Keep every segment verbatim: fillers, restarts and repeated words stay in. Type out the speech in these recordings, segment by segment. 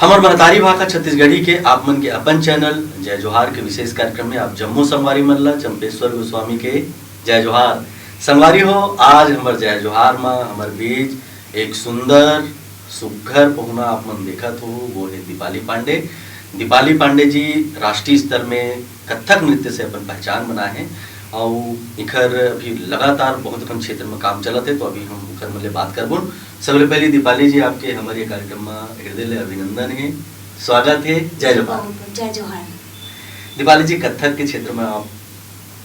हमर महतारी भाखा छत्तीसगढ़ी के आप मन के अपन चैनल जय जोहार के विशेष कार्यक्रम में आप जम्मो संगवारी मन ला चंपेश्वर गोस्वामी के जय जोहार। संगवारी हो, आज हमर जय जोहार म हमर बीच एक सुंदर सुघर पहुना आप मन देखत हो, वो है दीपाली पांडे। दीपाली पांडे जी राष्ट्रीय स्तर में कथक नृत्य से अपन पहचान बनाए हैं और इखर अभी लगातार बहुत अकन क्षेत्र में काम चलत है, तो अभी हम उखर मन ले बात करबो। सबले पहले दीपाली जी, आपके हमर ये कार्यक्रम में हृदय ले अभिनंदन है, स्वागत है। जय जोहार। बहुत बहुत जय जोहार। दीपाली जी, कथक के क्षेत्र में आप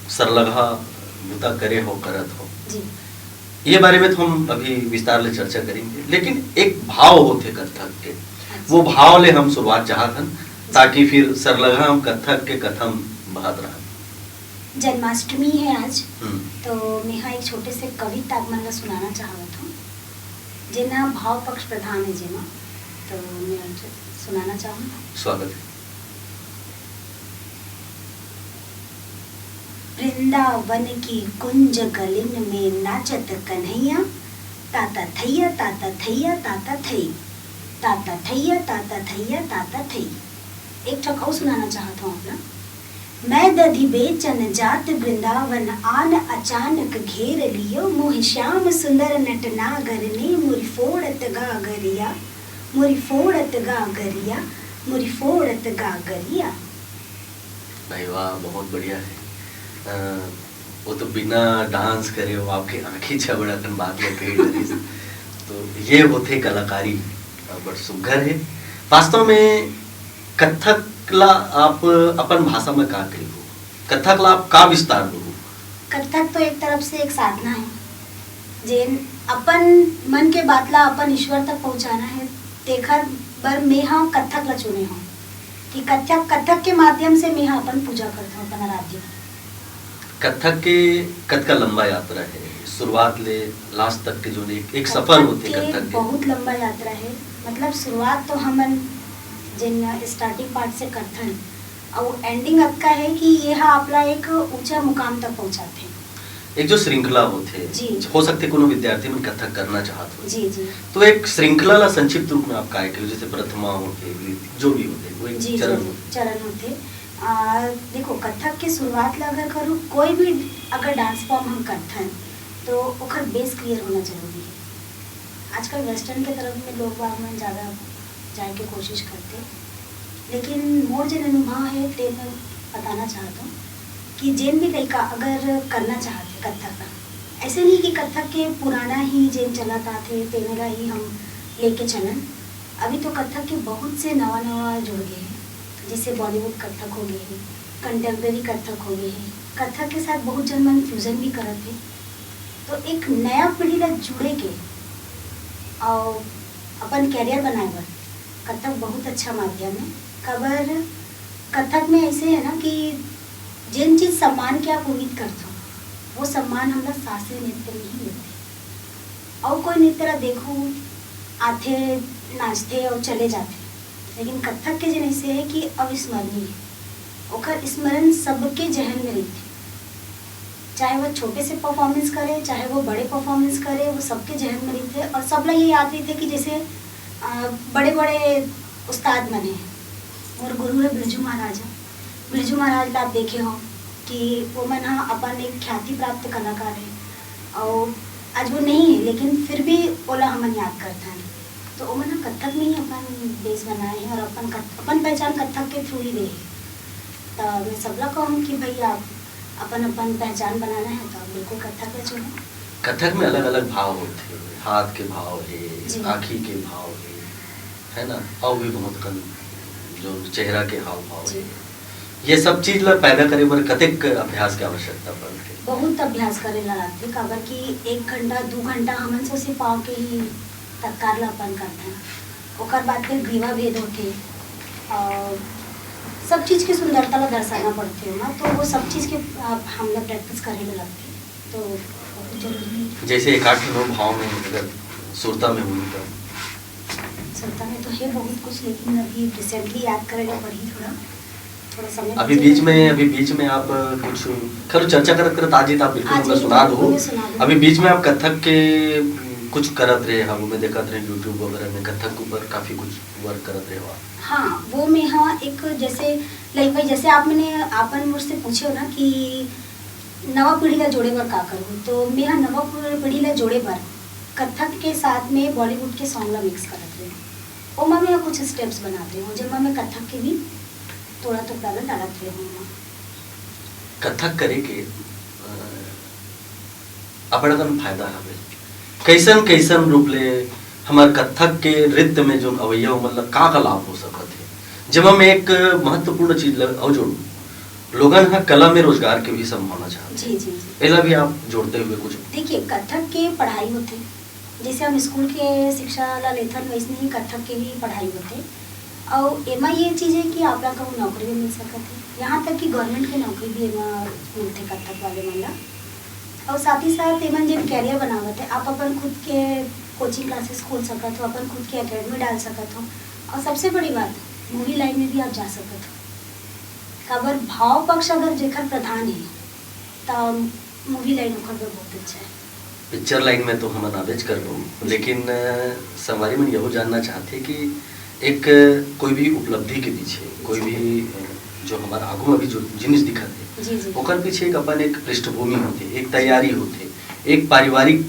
सरलगहा बुता करे हो, करत हो, जी। ये बारे में तो हम अभी विस्तार ले चर्चा करेंगे, लेकिन एक भाव होथे कथक के, अच्छा। वो भाव ले हम शुरुआत चाहत हन, ताकि फिर सरलगहा हम कथक के कथम बहत रहन। जन्माष्टमी है आज, हम्म। तो मेहा एक छोटे से कविता आप मन ला सुनाना चाहत हूँ, जेना भाव पक्ष प्रधान है जेमा, तो मैं आज सुनाना चाहूँ। स्वागत है। वृंदावन की कुंज गलिन में नाचत कन्हैया, ताता थैया, ताता थैया, ताता थई, ताता थैया, ताता थैया, ताता थई। एक ठक अउ सुनाना चाहत हूँ अपना। मैं दधि बेचन जात वृंदावन आन अचानक घेर लियो, मोह श्याम सुंदर नटनागर ने मोरी फोड़त गागरिया, मोरी फोड़त गागरिया, मोरी फोड़त गागरिया। भाई वाह, बहुत बढ़िया है। अ, वो तो बिना डांस करे वो आपके आँखी झबड़ा अकन बात ल कही डरिस। तो ये होथे कलाकारी, अ, बड़ सुघर है। वास्तव में कथक ला आप अपन भाषा में का कहिबो? कथक ला आप का विस्तार देबो? कथक तो एक तरफ से एक साधना है, जेन अपन मन के बात ला अपन ईश्वर तक पहुँचाना है, तेखर बर मेहा कथक ला चुने हूँ कि कथक, कथक के माध्यम से मेहा अपन पूजा करत हूँ, अपन आराध्य। कथक के कतका लंबा यात्रा है, शुरुआत ले लास्ट तक के जो एक, एक सफर कथक होथे के कथक के। बहुत लंबा यात्रा है। मतलब शुरुआत तो हमन जेन स्टार्टिंग पार्ट से करथन, अउ एंडिंग अतका है कि ये हा आपला एक ऊंचा मुकाम तक पहुंचाथे। एक जो श्रृंखला होथे, जी। हो सकथे कोनो विद्यार्थी मन कथक करना चाहत हो, जी, जी। तो एक श्रृंखला ला संक्षिप्त रूप में आप काय करो, जैसे प्रथमा होथे, द्वितीय, जो भी होथे, वो एक जी, जी, चरण जी, होथे। चरण होथे। आ, देखो, कथक के शुरुआत ला अगर करूँ, कोई भी अगर डांस फॉर्म हम करथन, तो ओकर बेस क्लियर होना जरूरी है। आजकल वेस्टर्न के तरफ में लोग बाग मन ज़्यादा जाए के कोशिश करथे, लेकिन मोर जेन अनुभव है, ते मैं बताना चाहत हूँ कि जेन भी लइका अगर करना चाहत है कथक ला, ऐसे नहीं कि कथक के पुराना ही जेन चलत आथे, तेन ला ही हम लेके चलन। अभी तो कथक के बहुत से नवा-नवा जुड़ गए हैं, जैसे बॉलीवुड कथक हो गए हैं, कंटेम्परेरी कथक हो गए हैं। कथक के साथ बहुत जन मन फ्यूजन भी करत हे। तो एक नया पीढ़ी ला जुड़े के अउ अपन करियर बनाए बर कथक बहुत अच्छा माध्यम है। काबर कथक में ऐसे है ना कि जेन चीज सम्मान के आप उम्मीद करथो, वो सम्मान हमला शास्त्रीय नृत्य में ही मिलथे। अउ कोई नृत्य ला देखो, आथे, नाचथे अउ चले जाथे, लेकिन कथक के जेन ऐसे है कि अविस्मरणीय है। ओकर स्मरण सबके जहन में रहिथे, चाहे वो छोटे से परफॉर्मेंस करे, चाहे वो बड़े परफॉर्मेंस करे, वो सबके जहन में रहिथे। और सबला ये याद रहिथे कि जैसे, अ, बड़े-बड़े उस्ताद मन हे, मोर गुरु है बिरजू महाराज। बिरजू महाराज ला आप देखे हो कि वो मन ह अपन एक ख्याति प्राप्त कलाकार है, और आज वो नहीं है, लेकिन फिर भी ओला हमन याद करथन। तो ओमन ह कथक में ही अपन बेस बनाए हैं और अपन कथ-, अपन पहचान कथक के थ्रू ही दे है। तो मैं सबला कहूँ कि भैया, अपन, अपन पहचान बनाना है तो आप बिल्कुल कथक ला चुनो। कथक में अलग-अलग भाव होथे, हाथ के भाव हे, जी। आँखी के भाव हे, है ना? अउ भी बहुत कन जो चेहरा के हाव भाव जी। हे। ये सब चीज ला पैदा करे बर कतेक अभ्यास के आवश्यकता पड़थे? बहुत अभ्यास करे ला लगथे, काबर कि एक घंटा, दू घंटा हमन सोसे पाँव के ही तत्कार ला अपन करथन। ओकर बाद फिर ग्रीवा भेद होथे और सब चीज के सुंदरता ला दर्शाना पड़थे ओमा, तो वो सब चीज के, आ, हमला प्रैक्टिस करे ला लगथे, तो बहुत जरूरी है। जैसे एक आठ ठो भाव में अगर सुरता में होही तो? सुरता में तो है बहुत कुछ, लेकिन अभी रिसेंटली याद करे ला पड़ही थोड़ा, थोड़ा समय अभी बचे बीच ला। में, अभी बीच में आप कुछ खैर चर्चा करत करत आज ही तो आप बिल्कुल आज हमला ही सुना बिल्कुल दो। मैं सुना दूँ। अभी बीच में आप कथक के, उम, कुछ करत रहे हव, मैं देखत रहे YouTube वगैरह में कथक के ऊपर काफी कुछ वर्क करत रहे हो आप। हाँ, वो मैं, हाँ, एक जैसे, लाइक भाई, जैसे आप मैंने आपन मुझसे पूछे हो ना कि नवा पीढ़ी ला जोड़े बर का करूँ, तो मैं, हाँ, नवा पीढ़ी ला जोड़े बर कथक के साथ में बॉलीवुड के सॉन्ग ला मिक्स करत रहे हूँ। ओमा मैं कुछ स्टेप्स बनात रहे हूँ, जेमा मैं कथक के भी थोड़ा तो पैरल डालत रहे हूँ ओमा। कथक करे के अ, अबड़ अकन फायदा हवे। कैसन कैसन रूप ले हमर कथक के नृत्य में जोन अवैया उमन ला का का लाभ हो सकत हे, जेमा मैं एक महत्वपूर्ण चीज ला अउ जोड़ूं, लोगन ह कला में रोजगार के भी संभावना चाहत हे। जी, जी, जी। एला भी आप जोड़ते हुए कुछ देखिए, कथक के पढ़ाई होथे, जैसे हम स्कूल के शिक्षा ला लेथन, वैसने ही कथक के भी पढ़ाई होथे। अउ एमा ये चीज है कि आप ला कहूँ नौकरी भी मिल सकत है, यहाँ तक कि गवर्नमेंट के नौकरी भी एमा मिलथे कथक वाले मन ला। अउ साथ ही साथ एमन जेन कैरियर बनावत है, आप अपन खुद के कोचिंग क्लासेस खोल सकत हो, अपन खुद के एकेडमी डाल सकत हो। और सबसे बड़ी बात, मूवी लाइन में भी आप जा सकत हो। काबर, भाव पक्ष अगर जेकर प्रधान है, त मूवी लाइन ओकर बर बहुत अच्छा है। पिक्चर लाइन में तो हमन आबेच करबो, लेकिन अ, संगवारी मन यहू जानना चाहथे कि एक कोई भी उपलब्धि के पीछे, कोई भी अ, जो हमर आगू में अभी जो जिनिस दिखत हे, जी, जी। ओकर पीछे एक अपन एक पृष्ठभूमि होथे, एक तैयारी होथे, एक पारिवारिक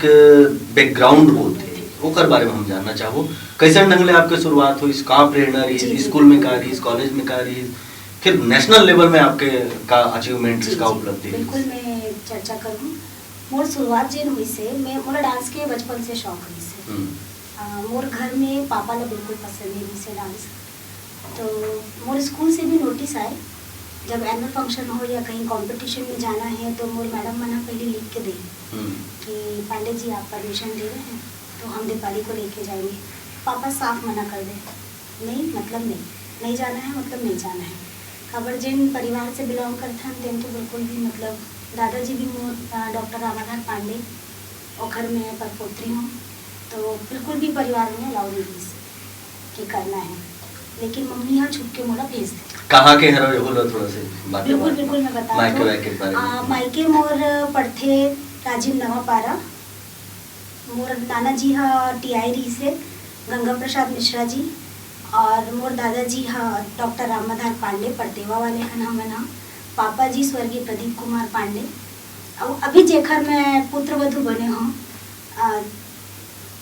बैकग्राउंड होथे, ओकर बारे में हम जानना चाहबो। कैसन ढंग ले आपके शुरुआत होइस, का प्रेरणा रहिस, जी, जी, स्कूल में का बिल्कुल। रहिस, कॉलेज में का रहिस, फिर नेशनल लेवल में आपके का अचीवमेंट, जी, का जी, उपलब्धि बिल्कुल, रहिस? मैं चर्चा करूँ। मोर शुरुआत जेन हुई से, मैं, मोला डांस के बचपन से शौक हुई से। हम्म, आ, मोर घर में पापा ला बिल्कुल पसंद नहीं हुई से डांस। तो मोर स्कूल से भी नोटिस आए, जब एनुअल फंक्शन हो या कहीं कंपटीशन में जाना है, तो मोर मैडम मन ह पहले लिख के दे हम्म, कि पांडे जी, आप परमिशन दे रहे हैं, तो हम दीपाली को लेके जाएंगे। पापा साफ मना कर दे, नहीं, मतलब नहीं, नहीं जाना है, मतलब नहीं जाना है। काबर जेन परिवार से बिलोंग करथन, तेन तो बिल्कुल भी, मतलब, दादाजी भी मोर, अ, डॉक्टर रामाधार पांडे, ओखर मैं परपोत्री हूँ, तो बिल्कुल भी परिवार में अलाउ नहीं रहिस कि करना है। लेकिन मम्मी यहाँ छुप के मोला भेज दे। कहाँ के हरो, यहू ला थोड़ा से बात बिल्कुल, बता। बिल्कुल, मैं बता मायके दूँ। वायके के बारे में। आ, मायके मोर पढ़थे राजिम नवापारा। मोर नाना जी ह टीआई रहिस हे, गंगा प्रसाद मिश्रा जी, और मोर दादाजी ह डॉक्टर रामाधार पांडे, परतेवा वाले हन हमन ह। पापा जी स्वर्गीय प्रदीप कुमार पांडे, अउ अभी जेखर मैं पुत्र वधु बने हूँ, अ,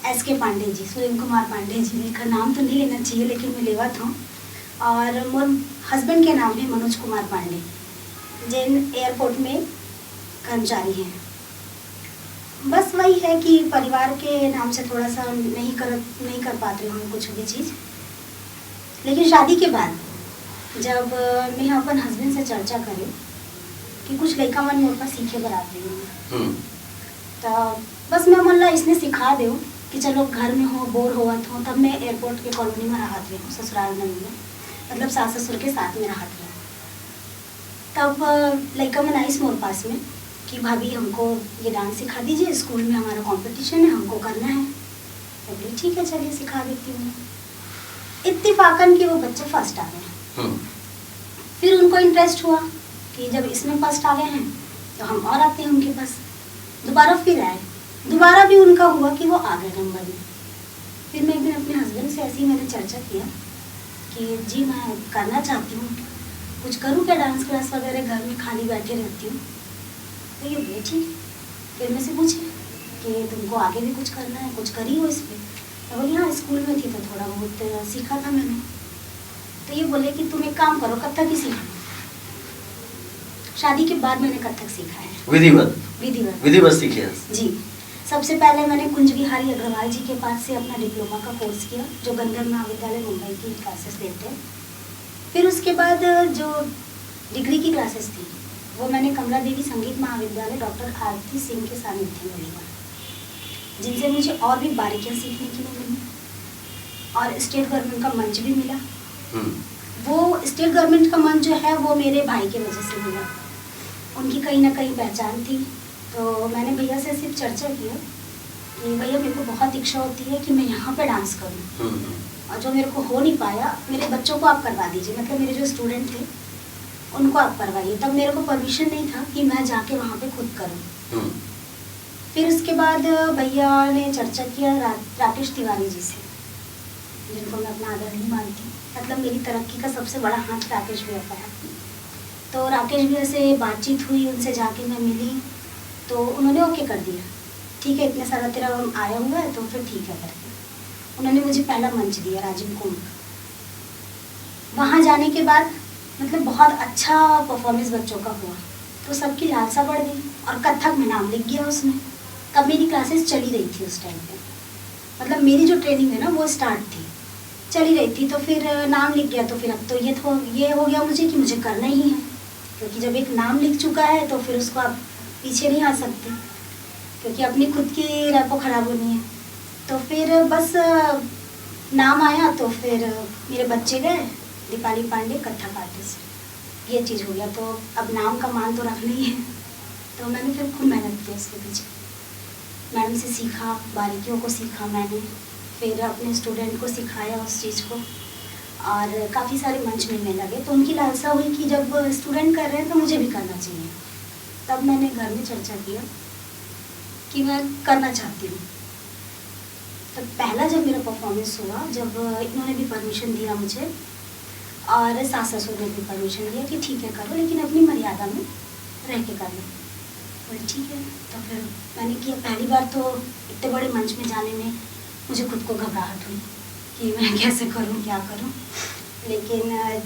एस के पांडे जी, सुरेंद्र कुमार पांडे जी, जेखर नाम तो नहीं लेना चाहिए, लेकिन मैं लेवत हूँ। और मोर हस्बैंड के नाम है मनोज कुमार पांडे, जेन एयरपोर्ट में कर्मचारी हैं। बस वही है कि परिवार के नाम से थोड़ा सा नहीं कर, नहीं कर पाते हम कुछ भी चीज़। लेकिन शादी के बाद जब, अ, मैं अपन हस्बैंड से चर्चा करे कि कुछ लइका मन मोर पास सीखे बर आते हैं, हम्म, तो बस मैं मन ला इसने सिखा देव कि चलो, घर में हो, बोर होवत हो, तब मैं एयरपोर्ट के कॉलोनी में रहत रहे हूँ, ससुराल में नहीं, मतलब सास ससुर के साथ में रहत रहे हूँ। तब, अ, लइका मन आइस मोर पास में कि भाभी, हमको ये डांस सिखा दीजिए, स्कूल में हमारा कंपटीशन है, हमको करना है। मैं बोली, ठीक है, चलिए सिखा देती हूँ। इत्तेफाकन कि वो बच्चे फर्स्ट आ गए। हम्म, फिर उनको इंटरेस्ट हुआ कि जब इसमें फर्स्ट आ गए हैं, तो हम और आते हैं उनके पास। दोबारा फिर आए, दोबारा भी उनका हुआ कि वो आ गए नंबर में। फिर मैं एक दिन अपने हस्बैंड से ऐसे ही मैंने चर्चा किया कि जी, मैं करना चाहती हूँ, कुछ करूँ क्या डांस क्लास वगैरह, घर में खाली बैठे रहती हूँ। तो ये बोले, ठीक है। फिर मैं से पूछे कि तुमको आगे भी कुछ करना है, कुछ करी हो इस पे? मैं बोली, हाँ, स्कूल में थी तो थोड़ा बहुत सीखा था मैंने। तो ये बोले कि तुम एक काम करो, कथक ही सीख लो। शादी के बाद मैंने कथक सीखा है। विधिवत? विधिवत। विधिवत सीखे हस? जी। सबसे पहले मैंने कुंज बिहारी अग्रवाल जी के पास से अपना डिप्लोमा का कोर्स किया, जो गंधर्व महाविद्यालय मुंबई की क्लासेस लेते हैं। फिर उसके बाद जो डिग्री की क्लासेस थी, वो मैंने कमला देवी संगीत महाविद्यालय डॉक्टर आरती सिंह के सानिध्य में लिया, जिनसे मुझे और भी बारीकियां सीखने के लिए मिली और स्टेट गवर्नमेंट का मंच भी मिला। हम्म, वो स्टेट गवर्नमेंट का मंच जो है, वो मेरे भाई की वजह से मिला। उनकी कहीं ना कहीं पहचान थी, तो मैंने भैया से सिर्फ चर्चा किया कि भैया, मेरे को बहुत इच्छा होती है कि मैं यहाँ पे डांस करूँ, हम्म, हम्म, और जो मेरे को हो नहीं पाया, मेरे बच्चों को आप करवा दीजिए, मतलब मेरे जो स्टूडेंट थे, उनको आप करवाइए। तब मेरे को परमिशन नहीं था कि मैं जाके वहाँ पे खुद करूँ। हम्म, फिर उसके बाद भैया ने चर्चा किया रा, राकेश तिवारी जी से, जिनको मैं अपना आदरणीय मानती हूँ। मतलब, मेरी तरक्की का सबसे बड़ा हाथ राकेश भैया का है। तो राकेश भैया से बातचीत हुई, उनसे जाके मैं मिली, तो उन्होंने ओके कर दिया, "ठीक है, इतने सारा तेरा आया हुआ है तो फिर ठीक है," करके उन्होंने मुझे पहला मंच दिया राजिम कुंभ का। वहाँ जाने के बाद, मतलब, बहुत अच्छा परफॉर्मेंस बच्चों का हुआ, तो सबकी लालसा बढ़ गई और कथक में नाम लिख गया उसमें। तब मेरी क्लासेस चली रही थी उस टाइम पे, मतलब, मेरी जो ट्रेनिंग है ना, वो स्टार्ट थी, चली रही थी। तो फिर नाम लिख गया, तो फिर अब तो ये तो ये हो गया मुझे कि मुझे करना ही है, क्योंकि जब एक नाम लिख चुका है तो फिर उसको आप पीछे नहीं आ सकते, क्योंकि अपनी खुद की रैपो खराब होनी है। तो फिर बस, अ, नाम आया तो फिर मेरे बच्चे गए, दीपाली पांडे, कथक आर्टिस्ट, ये चीज़ हो गया। तो अब नाम का मान तो रखना ही है। तो मैंने फिर खूब मेहनत की उसके पीछे, मैडम से सीखा, बारीकियों को सीखा मैंने, फिर अपने स्टूडेंट को सिखाया उस चीज़ को, और काफ़ी सारे मंच मिलने लगे। तो उनकी लालसा हुई कि जब स्टूडेंट कर रहे हैं तो मुझे भी करना चाहिए। तब मैंने घर में चर्चा किया कि मैं करना चाहती हूँ। तो पहला जब मेरा परफॉर्मेंस हुआ, जब इन्होंने भी परमिशन दिया मुझे और सास ससुर ने भी परमिशन दिया कि ठीक है, करो, लेकिन अपनी मर्यादा में रह के कर लो। बोले, "ठीक है।" तो फिर मैंने किया। पहली बार तो इतने बड़े मंच में जाने में मुझे खुद को घबराहट हुई कि मैं कैसे करूँ, क्या करूँ। लेकिन, अ,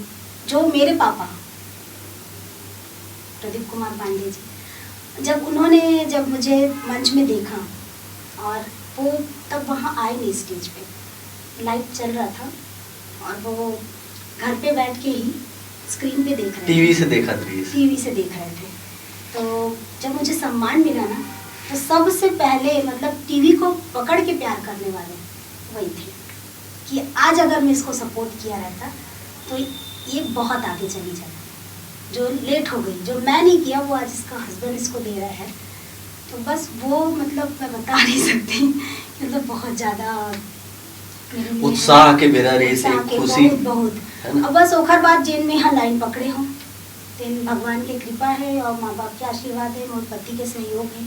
जो मेरे पापा प्रदीप कुमार पांडे जी, जब उन्होंने, जब मुझे मंच में देखा, और वो तब वहाँ आए नहीं स्टेज पे, लाइव चल रहा था, और वो घर पे बैठ के ही स्क्रीन पे देख रहे थे। टीवी से देखत रहिस। टीवी से देख रहे थे। तो जब मुझे सम्मान मिला ना, तो सबसे पहले, मतलब, टीवी को पकड़ के प्यार करने वाले वही थे कि आज अगर मैं इसको सपोर्ट किया रहता तो ये बहुत आगे चली जाती। जो लेट हो गई, जो मैं नहीं किया, वो आज इसका हस्बैंड इसको दे रहा है। तो बस वो, मतलब, मैं बता नहीं सकती कि, मतलब, बहुत ज़्यादा मेरे लिए उत्साह के बेरा रहिस, उत्साह एक के खुशी, बहुत, बहुत। है ना? अब बस ओखर बाद जेन में यहाँ लाइन पकड़े हूँ, तेन भगवान के कृपा है और माँ बाप के आशीर्वाद है, मोर पति के सहयोग है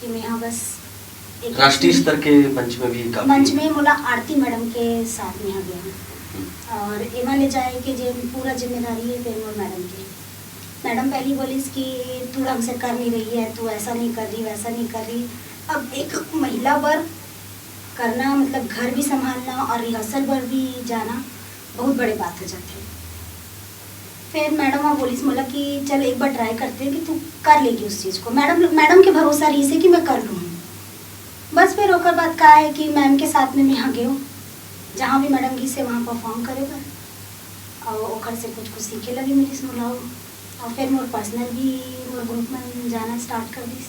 कि मैं यहाँ बस एक राष्ट्रीय स्तर के मंच में भी काफी मंच में मोला आरती मैडम के साथ में यहाँ गया हूँ। हम्म। और एमा ले जाए के जे पूरा जिम्मेदारी है, तेन मोर मैडम के। मैडम पहली बोलिस कि "तू ढंग से कर नहीं रही है, तू ऐसा नहीं कर रही, वैसा नहीं कर रही।" अब एक महिला बर करना, मतलब, घर भी संभालना और रिहर्सल बर भी जाना बहुत बड़े बात हो जाते हैं। फिर मैडम ह बोलिस मोला कि "चल, एक बार ट्राई करते हैं कि तू कर लेगी उस चीज़ को।" मैडम, मैडम के भरोसा रहिस हे कि मैं कर लूँगी। बस, फिर ओकर बाद का है कि मैम के साथ में मैं यहाँ गए हूँ, जहाँ भी मैडम गिस हे वहाँ परफॉर्म करे बर, और ओकर से कुछ कुछ सीखे ला भी मिलिस मोला। और फिर मोर पर्सनल भी मोर ग्रुप में जाना स्टार्ट कर दिस।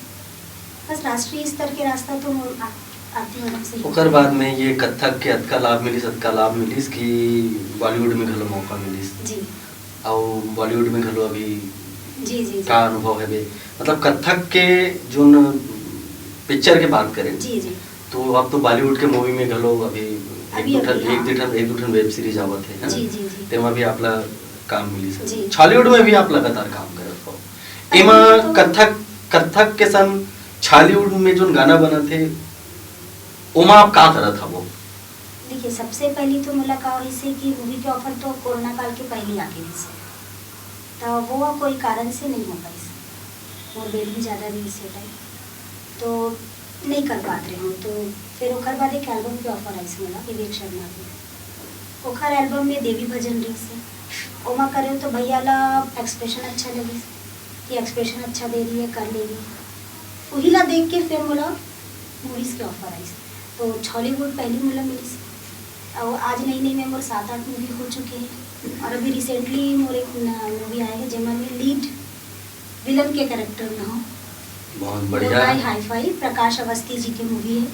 बस, राष्ट्रीय स्तर के रास्ता तो मोर आ-, आरती मैडम से ही। ओकर बाद में ये कथक के अतका लाभ मिलिस, अतका लाभ मिलिस कि बॉलीवुड में घलो मौका मिलिस। जी। अउ बॉलीवुड में घलो अभी जी, जी, जी। का अनुभव है बे? मतलब, कथक के जोन पिक्चर के बात करें, जी, जी। तो अब तो बॉलीवुड के मूवी में घलो अभी एक अभी, दू ठन, अभी, एक हाँ। दू ठन, एक दू ठन वेब सीरीज आवत है, है ना? जी, जी, जी। तेमा भी आप ला काम मिलिस है। जी। छॉलीवुड में भी आप लगातार काम करत हो। पहले एमा तो कथक, कथक के संग छॉलीवुड में जोन गाना बनत हे, ओमा आप का करत हवो? देखिए, सबसे पहली तो मोला का होइस हे कि मूवी के ऑफर तो कोरोना काल के पहले आ गे रिहिस हे, त वो कोई कारण से नहीं हो पाइस। मोर बेल भी ज़्यादा नहीं से टाइम, तो नहीं कर पात रहे हूँ। तो फिर ओकर बाद एक एल्बम के ऑफर आइस मोला विवेक शर्मा के। ओखर एल्बम में देवी भजन रिहिस हे, ओमा करे तो भैया ला एक्सप्रेशन अच्छा लगिस कि एक्सप्रेशन अच्छा दे रही है, कर लेगी। वही ला देख के फिर मोला मूवीज के ऑफर आइस। तो छॉलीवुड पहली मोला मिलिस। और आज नई नई में मोर सात आठ मूवी हो चुके हैं, और अभी रिसेंटली मोर एक मूवी आया है जेमा मैं लीड विलन के कैरेक्टर में हूँ। बहुत बढ़िया। हाई फाई, प्रकाश अवस्थी जी के मूवी है।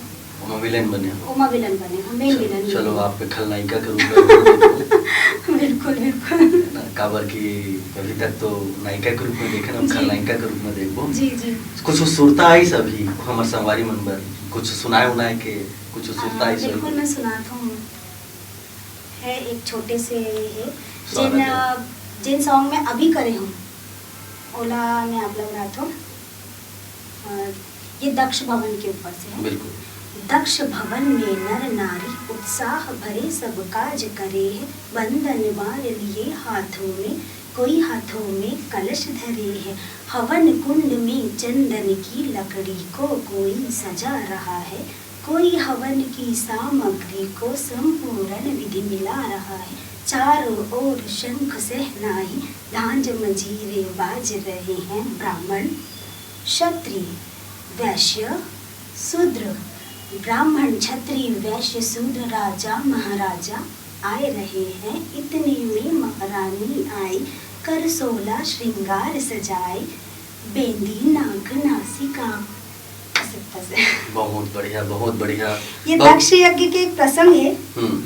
ओमा विलेन बने हो? ओमा विलेन बने हो, मेन चलो, विलेन चलो, बने हो। आप पे खलनायिका के रूप में बोल देता हूँ। बिल्कुल, बिल्कुल। है ना? काबर कि अभी तक तो नायिका के रूप में देखे ना, हम जी। खलनायिका के रूप में देखबो। जी, जी। कुछ सुरता आइस अभी हमर संगवारी मन बर, कुछ सुनाए उनाए के, कुछ सुरता हाँ, आइस बिल्कुल, अभी? मैं सुनाता हूँ। है एक छोटे से है, स्वागत जिन, है। अ, जिन सॉन्ग में अभी करे हूँ, ओला मैं आप लोग रात हूँ। अ, ये दक्ष भवन के ऊपर से है। बिल्कुल। दक्ष भवन में नर नारी उत्साह भरे सब काज करे है। बंदन बार लिए हाथों में, कोई हाथों में कलश धरे है। हवन कुंड में चंदन की लकड़ी को कोई सजा रहा है, कोई हवन की सामग्री को संपूर्ण विधि मिला रहा है। चारों ओर शंख सहनाई झांझ मंजीरे बाज रहे हैं। ब्राह्मण, क्षत्रिय, वैश्य, शूद्र, ब्राह्मण, क्षत्रिय, वैश्य, शूद्र, राजा, महाराजा आए रहे हैं। इतने में महारानी आई, कर सोला श्रृंगार सजाए, बेंदी, नाक, नासिका, ऐसे तैसे। बहुत बढ़िया, बहुत बढ़िया। ये बहुत- दक्ष यज्ञ के एक प्रसंग है, हम्म।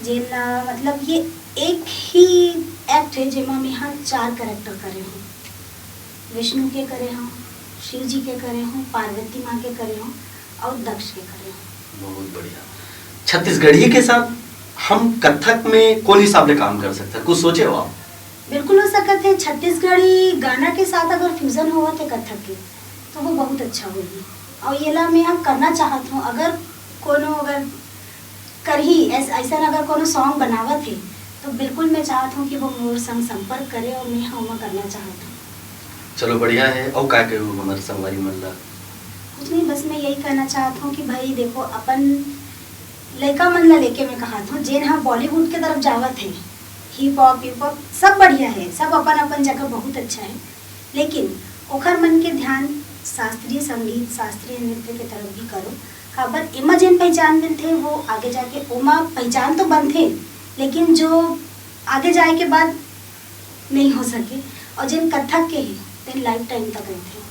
जेला मतलब ये एक ही एक्ट है जेमा मैं यहाँ चार कैरेक्टर करे हूँ। विष्णु के करे हूँ, शिव जी के करे हूँ, पार्वती माँ के करे हूँ और दक्ष के करे हूँ। बहुत बढ़िया। छत्तीसगढ़ी के साथ हम कथक में कौन हिसाब से काम कर सकते हैं, कुछ सोचे हो आप? बिल्कुल हो सकत है। छत्तीसगढ़ी गाना के साथ अगर फ्यूजन होवत है कथक के, तो वो बहुत अच्छा होही। और येला मैं हम करना चाहत हूँ, अगर कोनो अगर करही ऐस-, ऐसन अगर कोनो सॉन्ग बनावत है, तो बिल्कुल मैं चाहत हूँ कि वो मोर संग संपर्क करे और मैं हम करना चाहत हूँ। चलो, बढ़िया है। और का कहू हमारे संगवारी मन ला? कुछ नहीं, बस मैं यही कहना चाहत हूँ कि भाई देखो, अपन लइका मन ला लेके मैं कहत हूँ, जेन हा बॉलीवुड के तरफ जावत है, हिप हॉप, हिप हॉप सब बढ़िया है, सब अपन अपन जगह बहुत अच्छा है, लेकिन ओखर मन के ध्यान शास्त्रीय संगीत, शास्त्रीय नृत्य के तरफ भी करो। काबर एमा जेन पहचान मिलथे, वो आगे जाके ओमा पहचान तो बनथे, लेकिन जो आगे जाए के बाद नहीं हो सके। और जेन कथक के है, तेन लाइफ टाइम तक रहथे।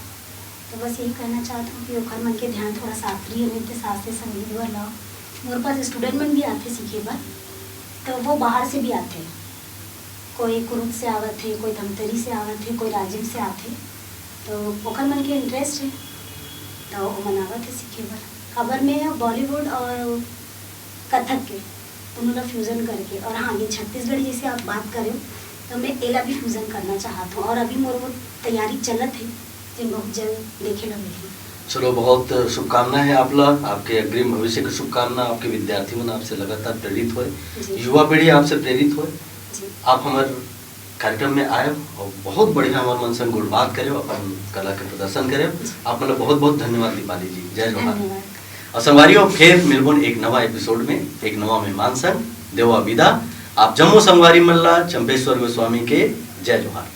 तो बस यही कहना चाहत हूँ कि ओखर मन के ध्यान थोड़ा शास्त्रीय नृत्य, शास्त्रीय संगीत बर लाओ। मोर पास स्टूडेंट मन भी आथे सीखे बर, तो वो बाहर से भी आथे, कोई कुरुद से आवत है, कोई धमतरी से आवत है, कोई राजिम से आथे, तो ओखर मन के इंटरेस्ट है, तो ओमन आवत है सीखे बर। काबर मैं बॉलीवुड और कथक के दोनों ला फ्यूजन करके, और हाँ, ये छत्तीसगढ़ी जैसे आप बात करे हो, तो मैं एला भी फ्यूजन करना चाहत हूँ, और अभी मोर वो तैयारी चलत है, जेन बहुत जल्द देखे ला मिलही। चलो, बहुत शुभकामना है आप ला, आपके अग्रिम भविष्य की शुभकामना, आपके विद्यार्थी मन आपसे लगातार प्रेरित होए, जी। युवा पीढ़ी आपसे प्रेरित होए। जी। आप हमारे कार्यक्रम में आए और बहुत बढ़िया हमारे मन संग गुणबात करे, अपन कला के प्रदर्शन करे। आप मतलब बहुत बहुत धन्यवाद दीपाली जी, जय जोहार। धन्यवाद। और संगवारी हो, फिर मिलबोन एक नवा एपिसोड में, एक नवा मेहमान संग। देवा विदा। आप जम्मो संगवारी मन ला चंपेश्वर गोस्वामी के जय जोहार।